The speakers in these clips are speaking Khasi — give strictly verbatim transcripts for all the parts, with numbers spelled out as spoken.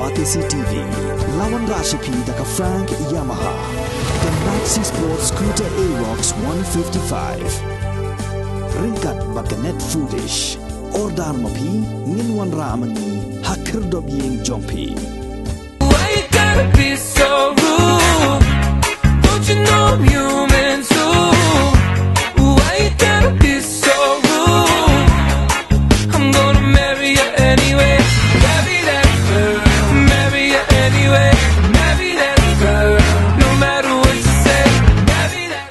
R T C T V, la wanrah sha phi da ka Frank Yamaha, ka Maxi Sport Scooter Aerox one fifty-five. Ryngkat bad ka Net Foodish. Order ma phi, ngin wanrah ma ngi ha khyrdop ïing jong phi. Why you gotta be so rude? Don't you know I'm human too? Why you gotta be so rude? I'm gonna marry you anyway. Marry that girl. Marry you anyway. Marry that girl. No matter what you say. Marry that.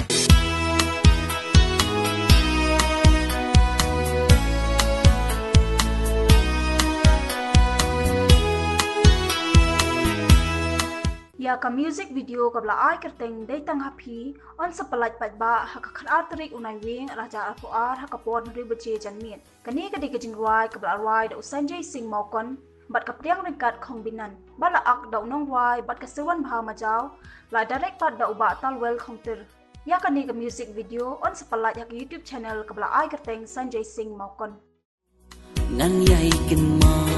Ïa ka music video kaba la ai kyrteng Dei Tang Ha Phi, yn sa pyllait paidbah ha ka khatar tarik u Naiwieng ar hajar arphew ar ha ka por hynriew baje janmiet. Kane ka dei ka jingrwai kaba la rwai da u Sanjay Singh Mawkon bad ka pdiang ryngkat Khongbinan, bad la act da u nongrwai bad ka Sirwan Bha Majaw, la direct pat da u Bah Talwel Khongtir. Ïa kane ka music video yn sa pyllait ha ka YouTube channel kaba la ai kyrteng Sanjay Singh Mawkon. Ngan ïai kynmaw